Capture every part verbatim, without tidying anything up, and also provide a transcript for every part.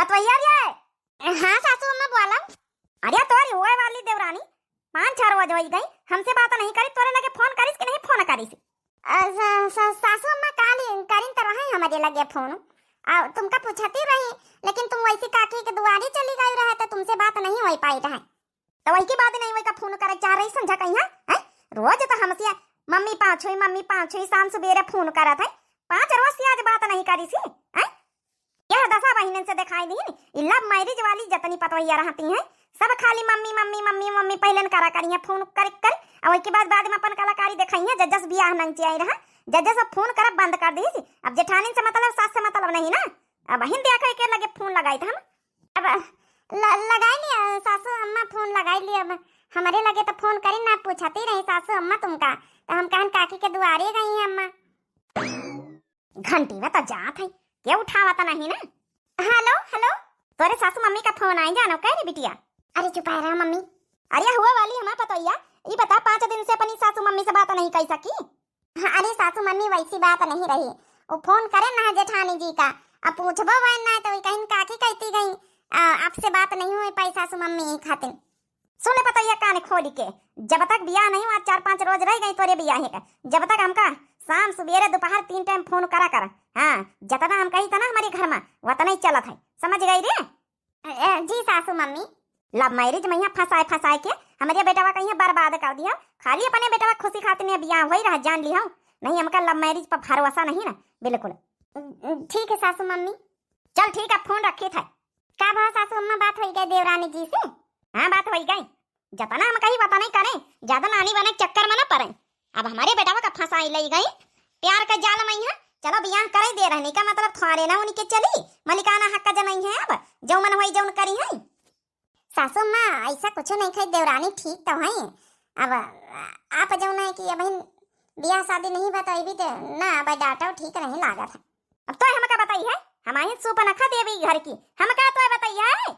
पतोहिया रे। हाँ सासू अम्मा बोला। अरे तोरी होए वाली देवरानी पाँच छह रोज होई गई, हमसे बात नहीं करी, तोरे लगे फोन करिस कि नहीं फोन करिस? अ, सा-, सा-, सासू अम्मा काल करिन त रहे हमरे लगे फोन, आ तुमका पूछती रही, लेकिन तुम वैसी काकी के दुआरी चली गई रहे तो तुमसे बात नहीं होई पाई रहे। तो वही की बात नहीं, वही का फोन करे चाह रही समझा कहीं, हैं? हैं? रोज तो हमसे मम्मी पाँच हुई, मम्मी पाँच हुई, शाम सुबेरे फोन करत है, पाँच रोज से आज बात नहीं करिस, हैं? यह दशा बहिनन से दिखाई दीन। ई love marriage वाली जतनी पतोहिया रहती हैं, सब खाली मम्मी, मम्मी, मम्मी, मम्मी पहले न करा करी हैं फोन कर कर, और उसके बाद, बाद में अपन कलाकारी दिखाई हैं। जज्जस बियाह नंग आई रहा, जज्जस अब फोन करब बंद कर दीस। अब जेठानिन से मतलब, सास से मतलब नहीं ना। अब हिन देखा के लगे फोन लगाई था हम। अब ल-, लगाई लिया सासू अम्मा, फोन लगाई लिया। अब हमरे लगे तो फोन करी ना, पूछती रही सासू अम्मा तुमका, तो हम कहन काकी के दुआरे गई हैं अम्मा। घंटी में तो जात है, के उठावत नहीं ना। हेलो, हेलो। तोरे सासू मम्मी का फोन आई जानो, कह रे बिटिया। अरे चुप रहा मम्मी। अरे हुआ वाली हमार पतोहिया, ई बता पाँच दिन से अपनी सासू मम्मी से बात नहीं कर सकी? हाँ, अरे सासू मम्मी वैसी बात नहीं रही, वो फोन करे ना जेठानी जी का, अब पूछबो बहन ना तो कहीं काकी कहती गई, आ, आपसे बात नहीं हुई पाई सासू मम्मी यही खातिर। सुन ले पतोहिया कान खोली के, जब तक बियाह नहीं हुआ, चार पाँच रोज रह गई तोरे बियाहे का, जब तक हमका शाम सुबेरे दोपहर तीन टाइम फोन करा कर। हाँ, जतना हम कही था ना हमारे घर में, वतना ही चलत है, समझ गई रे? अ, जी सासू मम्मी। Love marriage में यहाँ फंसाए फंसाए के हमारे बेटवा का यहाँ बर्बाद कर दिया। खाली अपने बेटवा खुशी खातिर ने बियाह होई रहा, जान लिया, नहीं हमका love marriage पर भरोसा नहीं ना, बिल्कुल। ठीक है सासू मम्मी। चल ठीक है, फोन रखी था। का भा सासू अम्मा, बात होई गई देवरानी जी से? हाँ, बात होई गई। जतना हम कही वतना ही करें, ज्यादा नानी बने के चक्कर में ना पड़े। अब हमारे बेटवा का फंसाई लई गई प्यार का जाल में है। चलो बियाह करे दे रहने का मतलब थारे ना उनके चली, मलिकाना हक का जनई है, अब जो मन होई जौन करी है। सासू अम्मा, ऐसा कुछ नहीं खाई देवरानी, ठीक तो है। अब आप जौन है कि अब बियाह शादी नहीं बताई भी तो ना, अब डांटो ठीक नहीं लागत है। अब तो हमका बताई है, हम आई सूप न खा देवी घर की, हमका तो बताई है।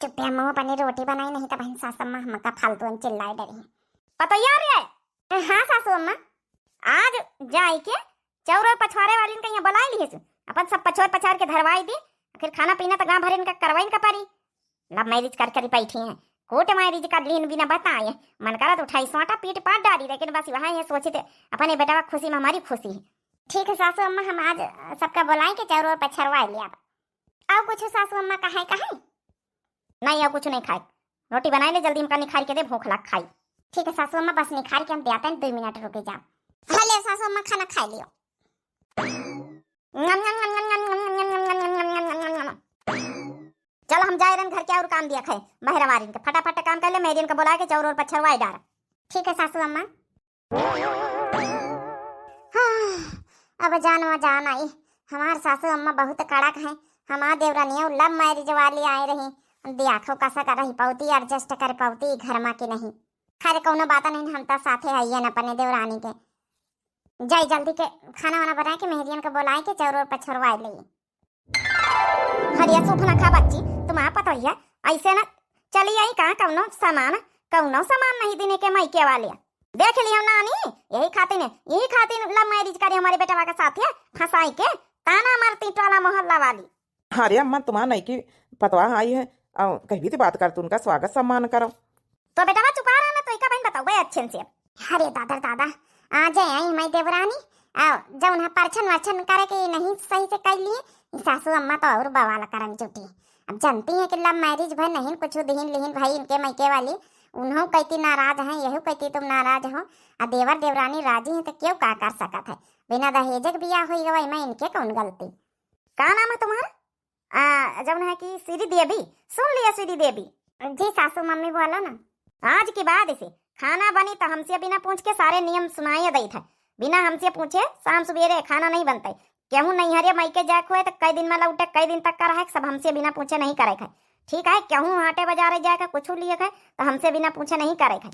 चुप है, मुँह अपनी रोटी बनाई, नहीं तो बहन सास अम्मा हमका फालतू में चिल्लाए डरी है। पतोहिया रे। हाँ सासू अम्मा। आज जाए के चौर और पछवारे वालिन का यहाँ बुलाई लिहे सु, अपन सब पछोर पछार के धरवाई दी, आखिर खाना पीना तो गाँव भर इनका करवाइन का परी। Love marriage कर कर बैठी हैं, court marriage कर लीन बिना बताए, मन करा तो उठाई सोटा पीट पाट डाली, लेकिन बस वहाँ ये सोचे थे अपने बेटवा खुशी में हमारी खुशी है। ठीक है सासू अम्मा, हम आज सबका बुलाई के चौर और पछरवाई लिया। अब और कुछ सासू अम्मा कहे, कहे? नहीं, और कुछ नहीं खाए। रोटी बनाई ले जल्दी, हमका निखार के दे, भूख लाग खाई। ठीक है सासू अम्मा, बस निखार के हम देते हैं, दो मिनट रुके जाओ। हाँ ले सासू अम्मा, खाना खाई लियो। चल हम जाए रहन घर के और काम दिया खाए, मेहरवारिन के फटाफट काम कर ले, मेहरिन के बुला के चौर और पछरवाई डार। ठीक है सासू अम्मा। हाँ, अब जान मा जान आई। हमार सासू अम्मा बहुत कड़क हैं। हमार देवरानिया love marriage वाली आए रही, दियाखो कसा कर रही पौती, adjust कर पौती घर मा की नहीं। खैर कौनो बात नहीं, हम तो साथे हइयन अपने देवरानी के। जाई जल्दी के खाना वाना बना के मेहरियन के बुलाए के चौर और पछरवाए ले। हरिया सूप ना खा बच्ची, तुम आप पतोहिया, ऐसे ना चली आई कहाँ कौनो सामान, कौनो सामान नहीं देने के मायके वाले। देख लियो नानी, यही खातिर, यही खातिर love marriage करे हमारे बेटवा के साथ है, फंसाई के ताना मारती टोला मोहल्ला वाली। अरे अम्मा, तुम्हार नई की पतवा आई है, और कहीं भी तो बात कर, तू उनका स्वागत सम्मान करो। तो बेटवा चुपा रहा ना, तो इका बहन बताओ अच्छे से। अरे दादा दादा, आ जाए आई हमारी देवरानी, आ जौन है परछन वरछन करे के नहीं सही से कर लिए, ई सासू अम्मा तो और बवाल करन जुटी। अब जानती हैं कि love marriage भाई नहीं कुछ दिहिन लिहिन भाई इनके मायके वाली, उन्हों कहती नाराज हैं, यहू कहती तुम नाराज हो, आ देवर देवरानी राजी हैं तो क्यों का कर सकत है, बिना दहेज के बियाह होई गवा, मैं इनके कौन गलती। का नाम है तुम्हारा? आ, जौन है कि श्री देवी, सुन लिया श्री देवी। जी सासू मम्मी बोलो ना। आज के बाद से खाना बनी तो हमसे बिना पूछ के सारे नियम सुनाए देत है। बिना हमसे पूछे शाम सुबेरे खाना नहीं बनता है। केहू नहीं हरे मायके जाए खोए तो कई दिन में लौटे, कई दिन तक का रहे, सब हमसे बिना पूछे नहीं करे खाए। ठीक है, केहू हाटे बाजारे जाए का कुछ लिए खाए तो हमसे बिना पूछे नहीं करे खाए।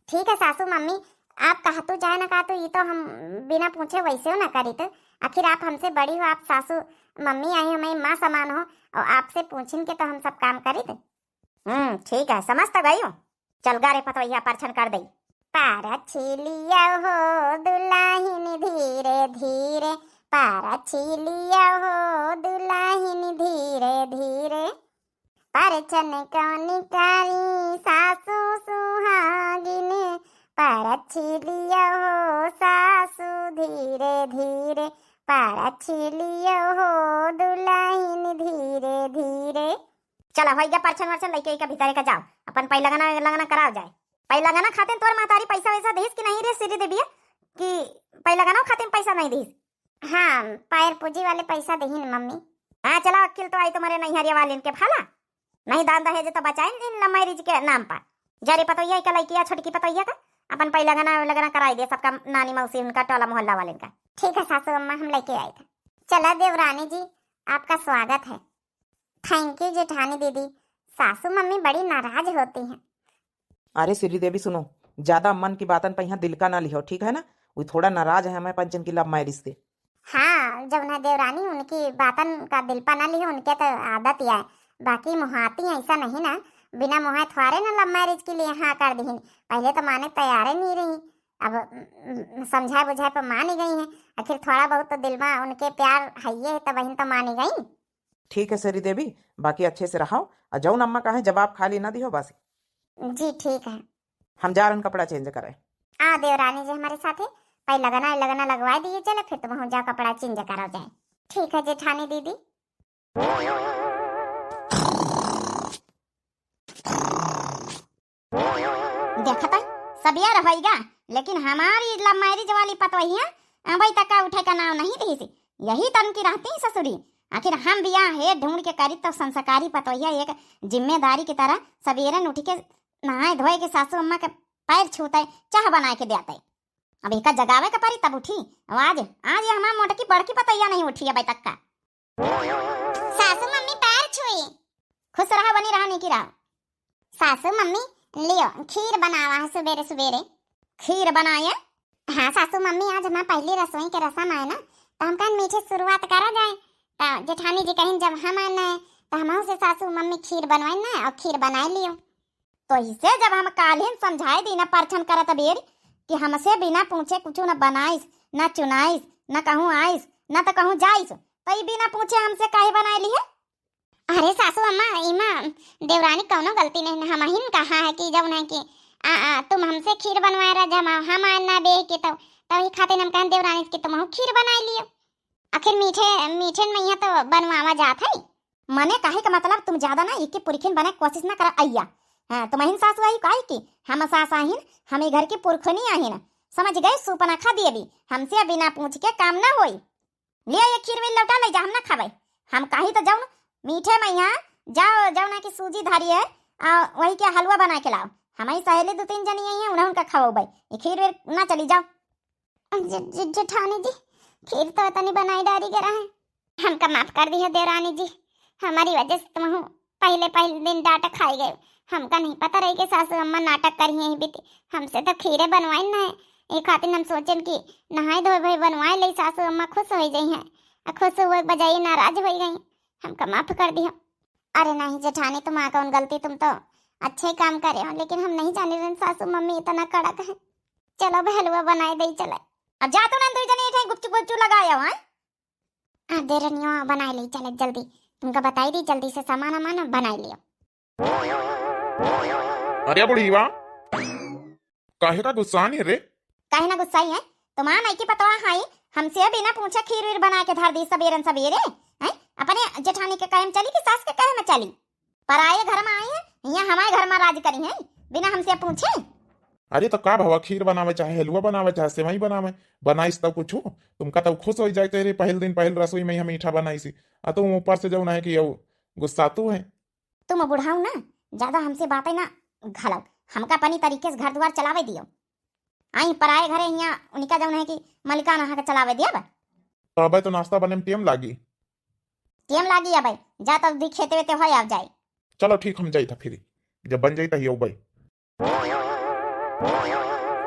ठीक है सासू मम्मी, आप कहतू चाहे ना कहतू, ई तो हम बिना पूछे वैसे हो ना करीत। आखिर आप हमसे बड़ी हो, आप सासू मम्मी आई हो, हमारी माँ समान हो, और आपसे पूछिन के तो हम सब काम करीत। हम्म, ठीक है, समझ तो गई हो। चल गा रे पतवैया, परछन कर दई। पारछी लिया हो दुलाहिन धीरे धीरे, परछी लियो हो दुलहिन धीरे धीरे, परछन कौन करी सासु सुहागिन, परछी लियो हो सासु धीरे धीरे, परछी लियो हो दुलहिन धीरे धीरे। चला, होई गया परछन वरछन, लइके इका भीतरे का जाओ, अपन पैलगना वैलगना कराओ जाए। पैलगना खातिर तोर महतारी पैसा वैसा देहिस कि नहीं रे श्री देवी, कि पैलगना खातिर पैसा नहीं देहिस? हाँ, पैर पूजी वाले पैसा देहिन मम्मी। हाँ, चला, अक्किल तो आई तुम्हारे नैहरिया वालिन के भाला, नहीं दान दहेज तो बचाइन इन लव मैरिज के नाम पर। जा रे पतोहिया, इका लइकिया छोटकी पतोहिया का अपन पैलगना वैलगना कराई दे सबका, नानी मौसी उनका, टोला मोहल्ला वालिन का। ठीक है सासू अम्मा, हम लेके आए थे। चला देवरानी जी, आपका स्वागत है। Thank you जेठानी दीदी, सासू मम्मी बड़ी नाराज होती हैं। अरे श्री देवी सुनो, ज्यादा अम्मन की बातन पे यहाँ दिल का ना लिहो, ठीक है ना? वो थोड़ा नाराज है हमें पंचन की लव मैरिज से। हाँ, जब ना देवरानी उनकी बातन का दिल पर ना लिहो, उनके तो आदत ही है, बाकी मोहाती ऐसा नहीं ना, बिना मोहाए थोड़े ना लव मैरिज के लिए हाँ कर दीहिन। पहले तो माने तैयार ही नहीं रही, अब उम, समझाए बुझाए पर मान ही गई हैं। आखिर थोड़ा बहुत तो दिल में उनके प्यार है, ये तब बहन तो मान ही गई। ठीक है श्री देवी, बाकी अच्छे से रहो, और जौन अम्मा कहे जवाब खाली ना दिहो बस। जी ठीक है। हम जा रहन कपड़ा change करे। आ देवरानी जी हमारे साथे, पहले लगना लगना लगवा दिए चले, फिर तुम जा कपड़ा change करो जाए। ठीक है जेठानी दीदी। देखत है, सबियर होइगा, लेकिन हमारी लव मैरिज वाली पतोहिया अबई तक का उठे का नाव नहीं रही सी। यही तन की रहती ससुरी। आखिर हम बियाह हे ढूंढ के करी तो संस्कारी पतोहिया एक जिम्मेदारी की तरह सवेरे उठ के नहाए धोए के सासू अम्मा के पैर छूते, चाह बनाए के देते। अब एका जगावे के परी तब उठी। अब आज, आज ये हमार मोटकी बड़की पतोहिया नहीं उठी अबई तक का। सासू मम्मी पैर छुई। खुश रहा, बनी रहा, निकी रहा। सासू मम्मी, लियो, खीर बनावा है सुबेरे सुबेरे। खीर बनाए? हाँ सासू मम्मी, आज हमार पहली रसोई के रसम आए ना, तो हम कहन मीठे शुरुआत करा जाए। तो जेठानी जी कहिन जब हम आए ना, तो हमहू से सासू मम्मी खीर बनवाइन ना, और खीर बनाए लियो। तो इसे जब हम काल्हिन समझाए दी ना परछन करत बेर कि हमसे बिना पूछे कुछ न बनाइस, न चुनाइस, न कहूँ आइस, न तो कहूँ जाइस, तो ई बिना पूछे हमसे काहे बनाए लिहे? अरे सासू अम्मा, इमा देवरानी कौनो गलती नहीं, हमहिन कहा है कि जौन है कि आ, आ, तुम हमसे खीर बनवाए रह, जब हम आए ना बेह के, तो तभी खातिर हम कहन देवरानी कि तुम खीर बनाए लियो। आखिर मीठे, मीठे में यहाँ तो बनवावा जात है। मने कहे का मतलब तुम ज्यादा ना इक्की पुरखिन बने कोशिश ना करा अइया। हाँ, तुमहिन सासू आई काहे की? हम सास आहिन, हम ई घर की पुरखिनी आहिन। समझ गए सुपनखा देवी, हमसे बिना पूछ के काम ना होई। ले ये खीर वीर लौटा ले जा, हम ना खावे। हम कही तो जौन मीठे में यहाँ जाओ, जौन है कि सूजी धारी है, आ, वही के हलवा बना के लाओ। हमारी सहेली दो तीन जनी आई हैं, उन्हें उनका खवाओ भाई। ये खीर वीर ना चली जाओ। ज-, ज-, जेठानी जी, खीर तो तनी बनाई डारी के रहे। हमका माफ कर दिया देवरानी जी, हमारी वजह से तुम पहले पहले दिन डांट खाई गए। हमका नहीं पता रही कि सासू अम्मा नाटक करी हैं बीती। हमसे तो खीरे बनवाइन ना है, ये खातिर हम सोचन कि नहाए धोए भई बनवाए ले, सासू अम्मा खुश हो जाई हैं। आ खुश हुए के बजाय नाराज हो गई। हमका माफ कर दिया। अरे नहीं जेठानी, तुम्हारा कौन गलती, तुम तो अच्छे काम करे हो, लेकिन हम नहीं जाने रहन सासू मम्मी इतना कड़क है। चलो अब हलवा बनाए दे चले। अब जा तो ना दो जने इठे गुपचुप गुपचुप लगाए हो, हैं? आ दे रनियो बनाए ले चले जल्दी, तुमका बताई दी जल्दी से सामान वामान बनाए लियो। अरे बुढ़ीवा, काहे का गुस्सा नहीं रे? काहे ना गुस्साई है? तुम्हार माई की पतवा है, हमसे बिना पूछे खीर वीर बना के धर दी सबेरन सबेरे, हैं? अपने जेठानी के कहे में चली कि सास के कहे में चली? पराये घर में आई है, यहाँ हमारे घर में राज करी है, बिना हमसे पूछे। अरे तो का भवा, खीर बनावे चाहे हलवा बनावे चाहे सेवई बनावे, बनाइस तब कुछ, तुमका तब खुश हो जाए तेरे पहल दिन पहल रसोई में ही हम मीठा बनाइसी, आ तुम ऊपर से जौन है कि यौ गुस्सातू है। तुम बुढ़ाऊ ना, ज्यादा हमसे बातें ना घलाओ, हमका अपनी तरीके से घर दुआर चलावे दियो। आई पराये घरे हियाँ उनका जौन है कि मलिकान अहाँ के चलावे दियब। तो अबे तो नाश्ता बने में टेम लागी। टेम लागी अबे, जा तब दी खेते वेते हो आव जाए। चलो ठीक, हम जाई था फिर, जब बन जाई तही अउबे।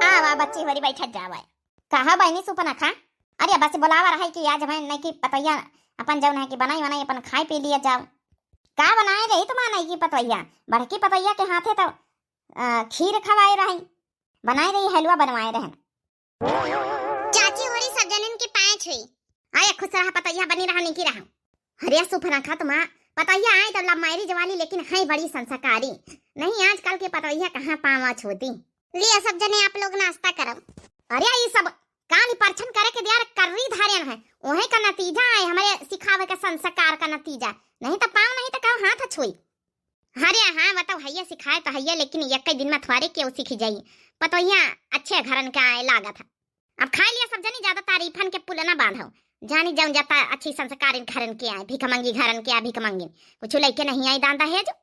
आवा बच्ची होरी बैठत जावे। कहा बहनी सुपनखा? अरे बस बोलावा रहे कि आज मैं नहीं कि पतैया अपन जौन है कि बनाई बनाई अपन खाई पी लिया जाओ। का बनाए रही तुम्हारा नहीं कि पतैया? बड़की पतैया के हाथे तो, अ, खीर खवाए रही, बनाए रही, हलवा बनवाए रहन। चाची होरी सब जनन की पाँच हुई। अरे खुश रहा पतोहिया, बनी रहा, निकी रहा। अरे सुपरखा तुम्हार पतोहिया आई तो love marriage वाली, लेकिन है बड़ी संस्कारी। नहीं आजकल के पतोहिया कहाँ पावा छूती। लिया सब जने आप लोग नाश्ता करब। अरे ये सब कान परछन करे के द्यार कर्री धारेन है, वही का नतीजा है हमरे सिखावे के संस्कार का नतीजा। नहीं तो पाँव नहीं तो कहो हाथ छुई। अरे हाँ, बताओ, हइये सिखाए तो हइये, लेकिन एक दिन में थोड़े केहू सीख जाई। पतोहिया अच्छे घरन के आए लागत है। अब खाई लिया सब जनी, ज्यादा तारीफन के पुल ना बांधो। जानी जाऊं जाता अच्छी संस्कारिन घरन के आए, भिखमंगी घरन के आए, भिखमंगिन। कुछ लइके नहीं आई दान दहेज।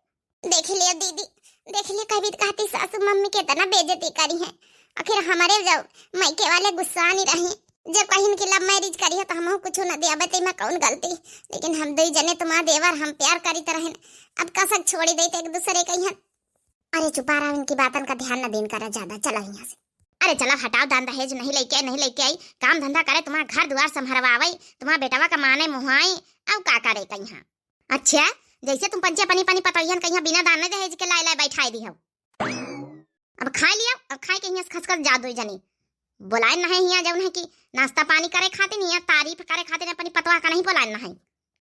देख लियो दीदी, देख लियो, कभी तो कहती सासू मम्मी के इतना बेइज्जती करी है। आखिर हमारे जब मायके वाले गुस्सा नहीं रही, जब कहीं की love marriage करी है तो हमहू कुछ न दिया, बते में कौन गलती। लेकिन हम दो जने तुम्हार देवर, हम प्यार करी तरह, अब कसक छोड़ी देते एक दूसरे के यहाँ। अरे चुपा रहा, इनकी बातन का ध्यान न देन करा ज्यादा, चला यहाँ से। अरे चला हटाओ, दान दहेज नहीं लेके आई, नहीं लेके आई, काम धंधा करे, तुम्हारा घर दुआर संभरवावे, तुम्हारा बेटवा का माने मुहाई, अब का करे कहीं। अच्छा, जैसे तुम पंचे अपनी अपनी पतोहियन कहीं बिना दान दहेज के लाए लाए बैठाए दी हो। अब खाए लिया, अब खाए के हियाँ से खसखस जा दो जनी। बोलाए न है हियाँ जौन है कि नाश्ता पानी करे खातिर, हियाँ तारीफ करे खातिर अपनी पतवाह का नहीं बोलाए न है।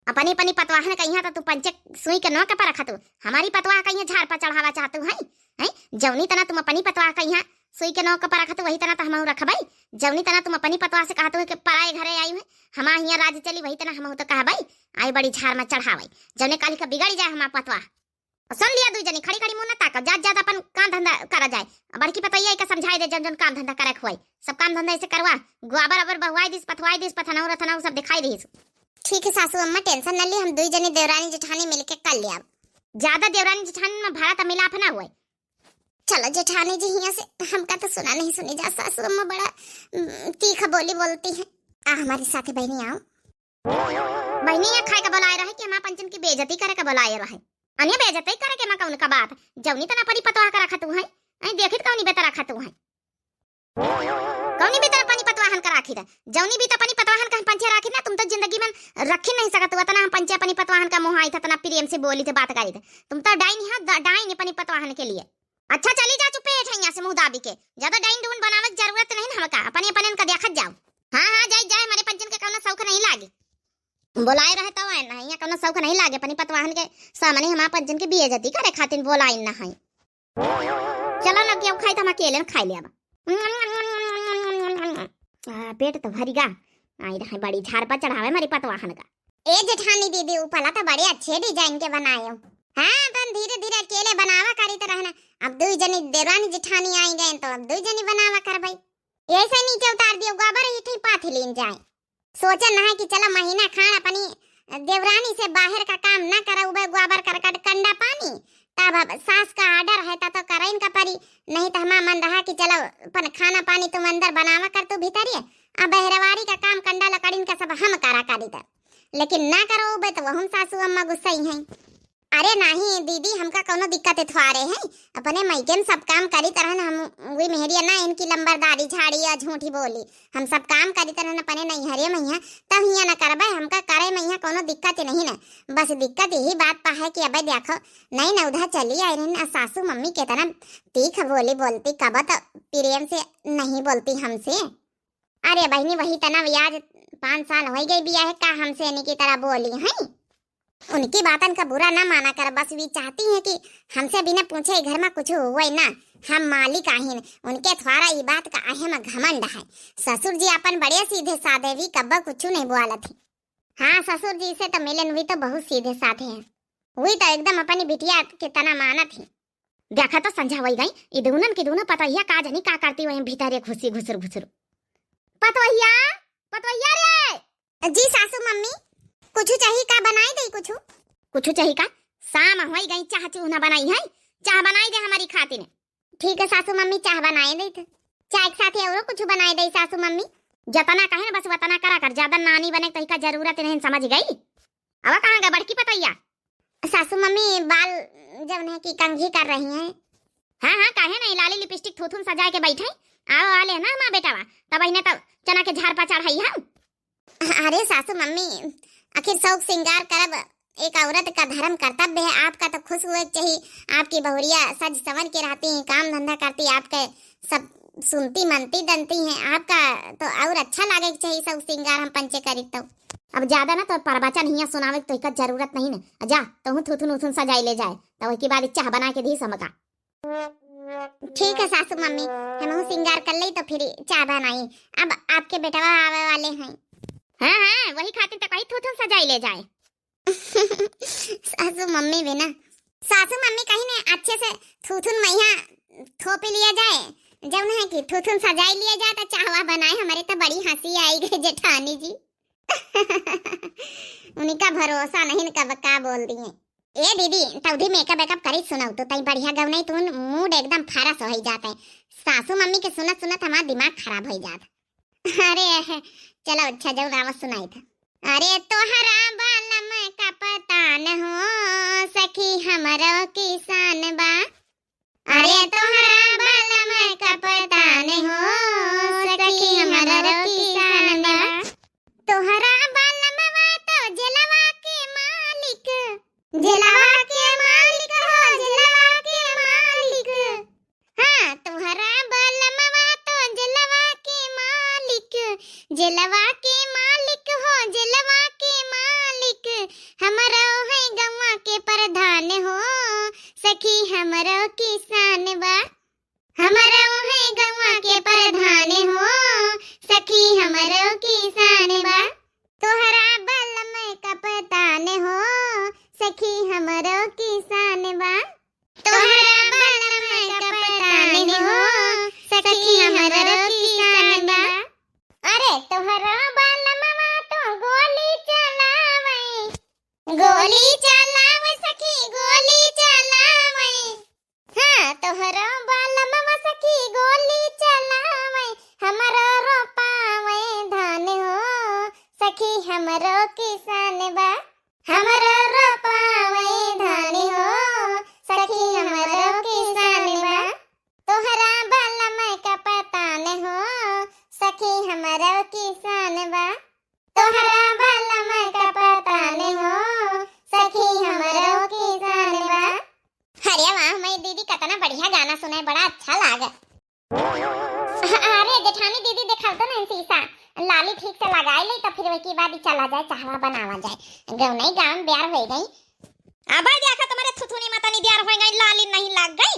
अपनी अपनी पतवाहन कहिया तो तू पंचे सुई के नोक पर रखतू, हमारी पतवाह कहिया झाड़ पर चढ़ावा चाहतू है, हैं? जौनी तना तुम अपनी पतवाह कहिया सुई के नोक पर रखतू, वही तना तो हमहू रखबई। जौनी तना तुम अपनी पतवाह से कहतू है कि पराए घरे आई है, हमार हियाँ राज चली, वही तना हमहू तो कहबई, आई बड़ी झाड़ में चढ़ावई, जौने काली का बिगड़ जाए हमार पतवाह। सुन लिया दुई जनी, खड़ी खड़ी मुँह न ताका, जात जात अपन काम धंधा करा जाए। बड़की पतोहिया का समझाए दे, जौन जौन काम धंधा करे खुआई, सब काम धंधा ऐसे करवा, गोबर अबर बहुआई दिस, पथवाई दिस, पथनऊ रथनऊ सब दिखाई दिस। ठीक है सासू अम्मा, tension न ली, हम दुई जनी देवरानी जेठानी मिलके कर लिया। ज्यादा देवरानी जेठानी में भरा त मिलाप ना हुए। चलो जेठानी जी, हियाँ से हमका तो सुना नहीं सुनी जा, सासू अम्मा बड़ा, उम, तीखा बोली बोलती है। आ हमारे साथे बहनी आओ। बहनी, यहाँ खाए का बोलाए रहे कि हमार पंचन की बेइज्जती करे का बोलाए रहे? अनिया बेइज्जती करे के मा कौन का बात? जौनी तना परी पतवाह का रखतू है, ऐ देखित कौनी बेटा रखतू है। कौनी बेटा अपनी पतवाहन का राखी थे? जौनी भी तो अपनी पतवाहन का हम पंचे राखी ना, तुम तो जिंदगी में रखी नहीं सकत हो। इतना हम पंचे अपनी पतवाहन का मोहाई थे, इतना प्रेम से बोली थे, बात करी थे। तुम तो डाइन है, ड-, डाइन अपनी पतवाहन के लिए। अच्छा चली जा, चुप्पे ठैया से मुँह दाबी के। ज्यादा डाइन डून बनावे की जरूरत नहीं ना हमका, अपने अपने इनका देखत जाओ। हाँ हाँ, जाए जाए, हमारे पंचन के कौनो शौक नहीं लागे। बोलाए रहे तो आए ना, यहाँ कौनो शौक नहीं लागे, अपनी पतवाहन के सामने हमारे पंचन की बेइज्जती करे खातिर बोलाए ना है। चलो ना, केहू खाई तो हम अकेले में खाई लेब। आ, पेट तो भरी गा। आई रहे बड़ी झाड़ पर चढ़ावे हमारी पतवाहन का। ए जेठानी दीदी, ऊ पला तो बड़े अच्छे design के बनाए हो। हाँ, तन धीरे धीरे अकेले बनावा करी तो रहना। अब दुई जनी देवरानी जेठानी आई गए तो अब दुई जनी बनावा करबई। ऐसे नीचे उतार दियो, गोबर ही ठी पाथी लीन जाए। सोचन है कि चलो महीना खान अपनी देवरानी से बाहर का काम ना करउबे, गोबर करकट कंडा पानी, तब अब सास का order है, तब तो करइन का परी, नहीं तो हमार मन रहा कि चलो अपन खाना पानी तुम अंदर बनावा कर तू भीतरिए, आ बहरवारी का काम कंडा लकड़िन का सब हम करा करी तर, लेकिन ना करउबे तो वहुम सासू अम्मा गुस्सई हैं। अरे नाही दीदी, हमका कौनो दिक्कत है थ्वारे है, अपने मइके में सब काम करी तरहन हम, वी मेहरिया ना इनकी लंबरदारी झाड़ी या झूठी बोली, हम सब काम करी तरहन अपने नैहरे में है, तब हियाँ न करबे, हमका करे में यहाँ कौनो दिक्कत नहीं ना। बस दिक्कत यही बात पा है कि अबे देखो, नई नौधा चली आई रही ना, सासू मम्मी के तरह तीख बोली बोलती, कब तो प्रेम से नहीं बोलती हमसे। अरे बहिनी, वही तना ब्याज पाँच साल हो गई बिया है, का हमसे इनकी तरह बोली हैं? उनकी बातन का बुरा ना माना कर, बस वी चाहती हैं कि हमसे बिना पूछे ई घर में कुछ हुए ना। हम मालिक आहिन, उनके थ्वारा ई बात का अहम घमंड है। ससुर जी अपन बड़े सीधे साधे, वी कब्बा कुछ नहीं बोलत ही। हाँ, ससुर जी से तो मिलन, वी तो बहुत सीधे साधे हैं। वी तो एकदम अपनी बिटिया के तना मानत ही। देखा तो संझा होई गई, ई दुनन की दुनो पतोहिया का जनी का करती वहीं भीतरे घुसी घुसुर घुसुर। पतोहिया, पतोहिया रे! जी सासू मम्मी, कुछ चाहिए का बनाई दई कुछ? कुछ चाहिए का? शाम होई गई, चाह चूह ना बनाई है, चाह बनाई दे हमारी खातिर। ठीक है सासू मम्मी, चाह बनाए दई थे। चाय के साथ औरो कुछ बनाए दई सासू मम्मी? जतना कहे ना बस वतना करा कर, ज्यादा नानी बने तही का जरूरत नहीं, समझ गई? अब कहाँ गए बड़की पतोहिया? सासू मम्मी बाल जौन है कि कंघी कर रही हैं। हाँ हाँ, काहे नहीं, लाली लिपस्टिक थूथुन सजा के बैठे। आओ आले ना हमार बेटावा, तब इन्हें तब चना के झाड़ पर चढ़ाई हम। अरे सासू मम्मी, आखिर शौक श्रृंगार करब एक औरत का धर्म कर्तव्य है। आपका तो खुश हुए के चाहिए, आपकी बहुरिया सज संवर के रहती हैं, काम धंधा करती, आपके सब सुनती मनती दनती हैं, आपका तो और अच्छा लागे के चाहिए सब सिंगार हम पंचे करी तो। अब ज्यादा ना तो प्रवचन हियाँ सुनावे के तो एकर जरूरत नहीं ना। जा, तहूँ थुथुन उथुन सजाई ले जाए, तो ओके बाद चाह बना के दी समका। ठीक है सासू मम्मी, हमहू सिंगार कर ले तो फिर चाह बनाई। अब आपके बेटवा आवे वाले हैं। हाँ, हाँ, वही खातिर तो कही थुथुन सजाई ले जाए। सासू मम्मी भी ना, सासू मम्मी कहीं ने अच्छे से थुथुन मैया थोपी लिया जाए, जब ना है कि थुथुन सजाई लिया जाए तो चाहवा बनाए। हमारे तो बड़ी हंसी आई गई जेठानी जी। उनका भरोसा नहीं, इनका बका बोल दिए। ए दीदी, तौधी मेकअप वेकअप करी सुनाऊ तो तई बढ़िया गवनई तुन, मूड एकदम फरस हो जात है। सासू मम्मी के सुनत सुनत हमार दिमाग खराब हो जात। अरे चलो अच्छा, जौन आवत सुनाई था। अरे तोहरा बालम कपतान हो, सखी हमरो किसान बा। अरे तोहरा बालम कपतान हो, सखी हमरो किसान बा। तोहरा बालमवा तो जेलवा के मालिक, जेलवा के मालिक हो, जेलवा के मालिक। हाँ, तोहरा बालमवा तो जेलवा के मालिक, जेलवा के मालिक हो, जेलवा के मालिक। हमरो है गौवा के प्रधान हो, सखी हमरो किसान बा। हमरो है गौवा के प्रधान हो, सखी हमरो किसान बा। तोहरा बलम कपतान हो, सखी हमरो किसान बा। तोहरा बलम कपतान हो, सखी हमरो किसान बा। अरे तोहरा बलमवा तो गोली चलावे, गोली चलावे सखी, गोली चलावे। हाँ, तोहरो बालमवा सखी गोली चलावे, हमरो रोपावे धान हो, सखी हमरो किसान बा। हमरो रोपावे धान हो, सखी हमरो किसान बा। तोहरा बालम कपतान हो, सखी हमरो किसान बा। तोहरा बालम कपतान हो, सखी हमरो किसान बा। अरे वाह, मैं दीदी कतना बढ़िया गाना सुने, बड़ा अच्छा लागे। अरे जेठानी दीदी देखाव तो नहीं शीशा, लाली ठीक से लगाई ले तो फिर वही बाद ही चला जाए, चाहवा बनावा जाए। गौनई गाँव में ब्यार हो गई। अब देखा तुम्हारे थुथुनी मतनी ब्यार हो गई, लाली नहीं लग गई।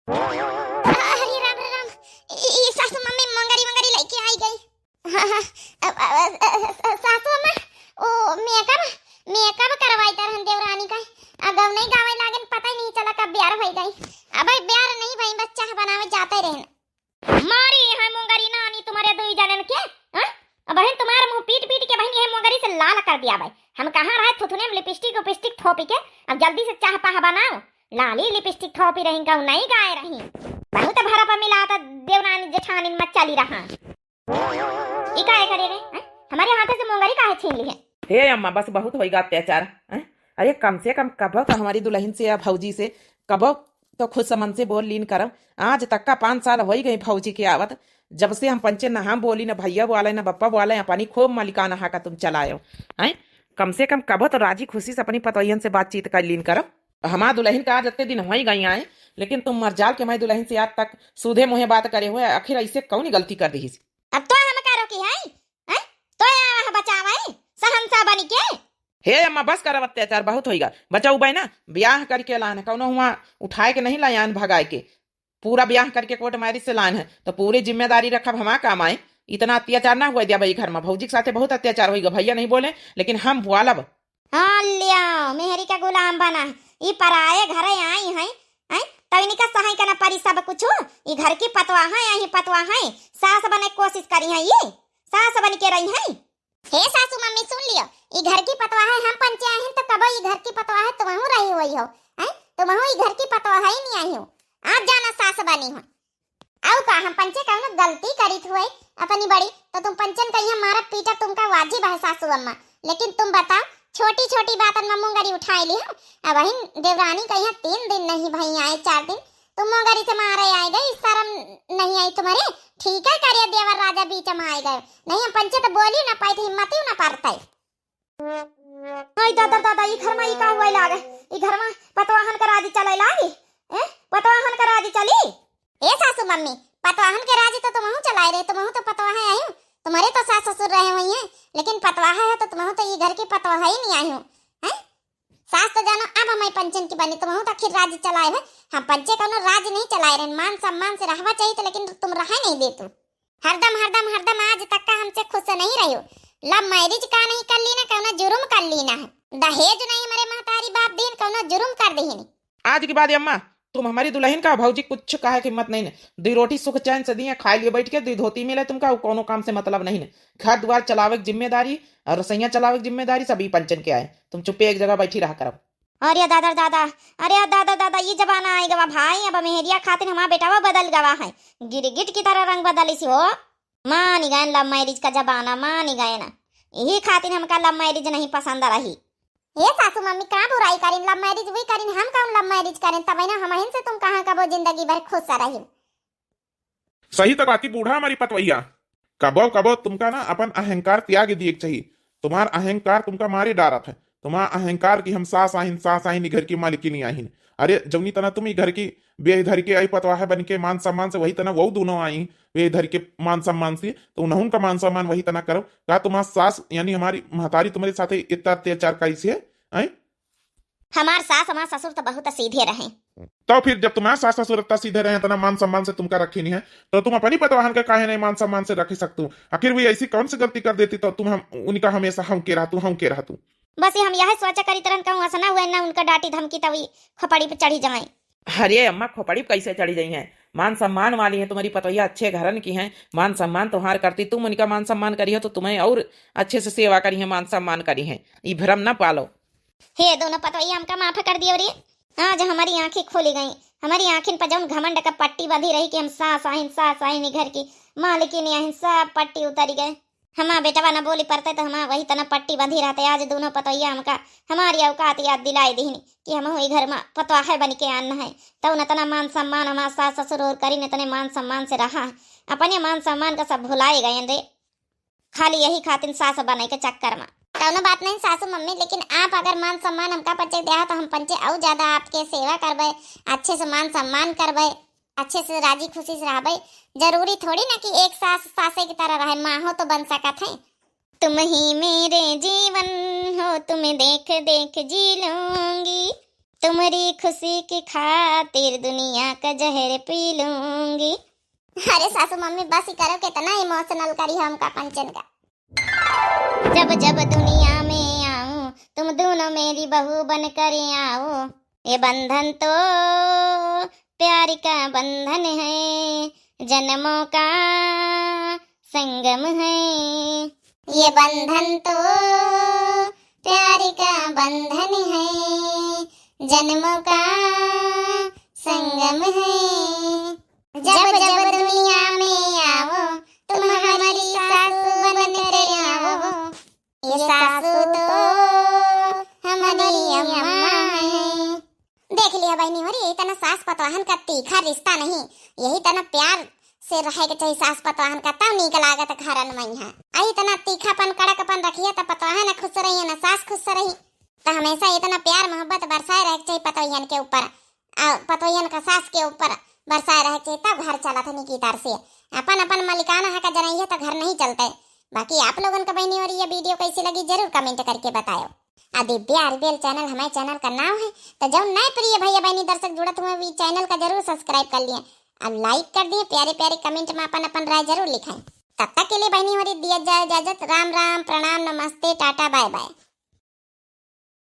अरे राम रे राम, ई, ई सासू मम्मी मंगरी मंगरी लेके आई गई। हाँ, हाँ, अ, अ, अ, अ, अ, सासू अम्मा, ओ मेकअप, मेकअप करवाई तर हम देवरानी का। अ, गौनई गावे लागन, पता ही नहीं चला कब ब्यार होई गई। अब ब्यार नहीं भई, बस चाह बनावे जाते रहन। मारी है मोंगरी नानी तुम्हारे दुई जनन के, हाँ? अब बहन तुम्हारे मुंह पीट पीट के बहन ये मोंगरी से लाल कर दिया भाई। हम कहाँ रहे थुथुने में लिपस्टिक उपिस्टिक थोपी के, अब जल्दी से चाह पाह बनाओ। लाली लिपस्टिक थोपी रही, गौनई गाए रही। बहुत भरा पर मिला था देवरानी जेठानी में चली रहा। ई काहे करे रे, हैं? हमारे हाथे से मोंगरी काहे छीन ली है? हे अम्मा, बस बहुत होइगा अत्याचार, हैं? अरे कम से कम कबो तो हमारी दुलहिन से या भौजी से कबो तो खुश मन से बोल लीन करम। आज तक का पाँच साल होई गई भौजी के आवत, जब से हम पंचे न हम बोली, न भैया बोले, न बप्पा बोले, अपनी खूब मलिकाना हा का तुम चलायो, हैं? कम से कम कबो तो राजी खुशी से अपनी पतोहियन से बातचीत कर लीन करम। हमार दुलहिन का आज अत्ते दिन होई गई आए, लेकिन तुम मरजाल के मैं दुलहिन से आज तक सूधे मुँहे बात करे हुए, आखिर ऐसे कौन गलती कर दी? अब तो हम का रोकी है, हैं? तो आवा है बचावे, शहंशाह बनी के। हे अम्मा, बस करब अत्याचार, बहुत होइगा। बचाऊ बहना, ब्याह करके लान है, कौनो हुआ उठाए के नहीं लायान भगाए के। पूरा ब्याह करके कोर्ट मैरिज से लान है, तो पूरी जिम्मेदारी रखब हमार काम आए। इतना अत्याचार ना हुआ दिया भाई घर में। भौजी के साथे बहुत अत्याचार होइगा, भैया नहीं बोले, लेकिन हम बोलब। हाँ, लिया, मेहरी का गुलाम बना। ई पराए घरे आई हैं, हैं? तब इनका सहाय करना पड़ी सब कुछ। ई घर की पतवा है, यही पतवा है। सास बने कोशिश करी है, ये सास बन के रही है। हे सासू मम्मी, सुन लियो, ई घर की पतवा है, हम पंचे आहिन तो कबो ई घर की पतवा है, तुमहू रही हुई हो, हैं? तुमहू ई घर की पतवा है ही नहीं आई हो, आप जाना सास बनी हो। आऊ का, हम पंचे कौनो गलती करित हुए अपनी बड़ी, तो तुम पंचन का यहाँ मारब पीटब तुमका वाजिब है सासू अम्मा, लेकिन तुम बताओ, छोटी छोटी बातन में मुंगरी उठाई ली हम। अब वही देवरानी का यहाँ तीन दिन नहीं भई आए, चार दिन, तुम मोगरी से मारे आए गए, शर्म नहीं आई तुम्हारे? ठीक है, करिया देवर राजा बीच में आए गए, नहीं हम पंचे तो बोली ना पाई थे, हिम्मत ही ना पारते। आई दादा, दादा, ई घर में ई का हुआ लागे? ई घर में पतवाहन का राज चले लागी? ए, पतवाहन का राज चली? ए सासू मम्मी, पतवाहन के राज अरे, तुमहू तो पतवाह आयू, तुम्हरे तो सास ससुर रहे हुई हैं, लेकिन पतवाह है तो तुमहू तो ई घर की पतवाह ही नहीं आयू, हैं? सास तो जानो अब हमारी पंचन की बनी, तुमहू तो आखिर राज चलाए है। हम पंचे कौनो राज नहीं चलाए रहे, मान सम्मान से रहवा चाहिए तो, लेकिन तुम रहे नहीं दे तू। हरदम, हरदम, हरदम आज तक का हमसे खुश नहीं रह्यो। Love marriage का नहीं कर ली ना, कौनो जुर्म कर ली ना है। दहेज नहीं हमारे महतारी बाप दीन, कौनो जुर्म कर दीन। आज के बाद अम्मा, तुम हमारी दुल्हन का भौजी कुछ कहे की हिम्मत नहीं ने। दुई रोटी सुख चैन से दिए, खाए लिए बैठ के, दुई धोती मिले तुमका, उ कौनो काम से मतलब नहीं ने। घर द्वार चलावे की जिम्मेदारी और रसोइया चलावे की जिम्मेदारी सब ई पंचन के आए। तुम चुप्पे एक जगह बैठी रहा करो। अरे दादा दादा, अरे दादा दादा, ई जमाना आइ गवा भाई, अब मेहरिया खातिर हमार बेटावा बदल गवा है, गिरगिट की तरह रंग बदलिस हो। मानी गयन love marriage का जमाना, मानी गयन। यही खातिर हमका love marriage नहीं पसंद रही। हे सासू मम्मी, का बुराई करिन, love marriage भी करिन, हम कौन love marriage करिन, तब ना हमहिन से तुम कहाँ कबो जिंदगी भर खुश रहिन। सही तो बात की, बूढ़ा हमारी पतवैया। कबो कबो तुमका ना अपन अहंकार त्याग दिए के चाहिए। तुम्हार अहंकार तुमका मारे डारत है। तुम्हार अहंकार की हम सास आहिन, सास आहिन, ई घर की मालिकिनी आहिन। अरे जौनी तना तुम ई घर की बेह धर के आई पतवाह बन के मान सम्मान से, वही तना वो दोनों आई बेह धर के मान सम्मान से, तो उन्हों का मान सम्मान वही तना करो। का तुम्हार सास यानी हमारी महतारी तुम्हारे साथे इतना अत्याचार करी से है? हमार सास, हमार ससुर तो बहुत सीधे रहे। तो फिर जब तुम्हार सास ससुर इतना सीधे रहे, इतना मान सम्मान से तुमका रखी नहीं है, तो तुम अपनी पतवाहन का काहे नहीं मान सम्मान से रख सकतू? आखिर वे ऐसी कौन सी गलती कर देती तो तुम हम, उनका हमेशा हम के रहतू, हम के रहतू? बस ये हम यह सोचा करी तरन कहूँ ऐसा ना हुआ ना उनका डांटी धमकी तब ई खोपड़ी पे चढ़ी जाए। अरे अम्मा, खोपड़ी पे कैसे चढ़ी जाई हैं? मान सम्मान वाली है तुम्हारी पतोहिया, अच्छे घरन की हैं, मान सम्मान तुम्हार करती, तुम उनका मान सम्मान करी हो तो तुम्हें और अच्छे से सेवा करी है, मान सम्मान करी है। ई भ्रम ना पालो। हे दोनों पतोहिया, हमका माफ कर दियो रे। आज हमारी आँखें खोली गई। हमारी आँखिन पर जौन घमंड का पट्टी बंधी रही कि हम सास आहिन, सास आहिन, ई घर की मालिकिनी आहिन, सब पट्टी उतरी गए। हमार बेटवा न बोली परते तो हमार वही तना पट्टी बंधी रहते। आज दोनों पतोहिया हमका हमारी औकात याद दिलाई दिहिन कि हमहू ई घर मा पतवाहे बन के आन है। तौ न तना मान सम्मान हमार सास ससुर और करी, न तने मान सम्मान से रहा है। अपने मान सम्मान का सब भुलाए गए रे। खाली यही खातिर सास बने के चक्कर मा। कौनो बात नहीं सासू मम्मी, लेकिन आप अगर मान सम्मान हमका पंचे देहा तो हम पंचे और ज्यादा आपके सेवा करबे, अच्छे से मान सम्मान करबे, अच्छे से राजी खुशी से रहबे। जरूरी थोड़ी ना कि एक सास सासे की तरह रहे, माँ हो तो बन सकत है। तुम ही मेरे जीवन हो, तुम्हें देख देख जी लूंगी, तुम्हारी खुशी की खातिर दुनिया का जहर पी लूंगी। अरे सासू मम्मी बस ही करो, कितना emotional करी हमका पंचन का। जब जब दुनिया में आऊं, तुम दोनों मेरी बहू बन कर आओ। ये बंधन तो प्यार का बंधन है, जन्मों का संगम है। ये बंधन तो प्यार का बंधन है, जन्मों का संगम है। जब जब दुनिया में आओ, तुम हमारी सासू बन कर आओ। ये सासू तो हमारी अम्मा है। देख लिया बहनी होरी, यही तना सास पतवाहन का तीखा रिश्ता नहीं, यही तना प्यार से रहे के चाहिए सास पतवाहन का, तब नीक लागत घरन में यहाँ। आई तना तीखापन कड़कपन रखिए तो पतवाहन खुश रही है ना सास खुश रही। तो हमेशा इतना प्यार मोहब्बत बरसाए रहे के चाहिए पतोहियन के ऊपर। आ, पतोहियन का सास के ऊपर बरसाए रहे के चाहिए, तब घर चलत है निकी तर से। अपन अपन मलिकाना है का जनइया तो घर नहीं चलते। बाकी आप लोगन का बहनी होरी ये video कैसी लगी जरूर comment करके बतायो। आ दिव्या आरबीएल channel हमारे channel का नाम है, तो जौन नए प्रिय भैया बहनी दर्शक जुड़त हुए वी channel का जरूर subscribe कर लिए और like कर दिए, प्यारे प्यारे comment में अपन अपन राय जरूर लिखाएं। तब तक के लिए बहनी होरी दिया जाए इजाजत, राम राम, प्रणाम, नमस्ते, टाटा, bye bye।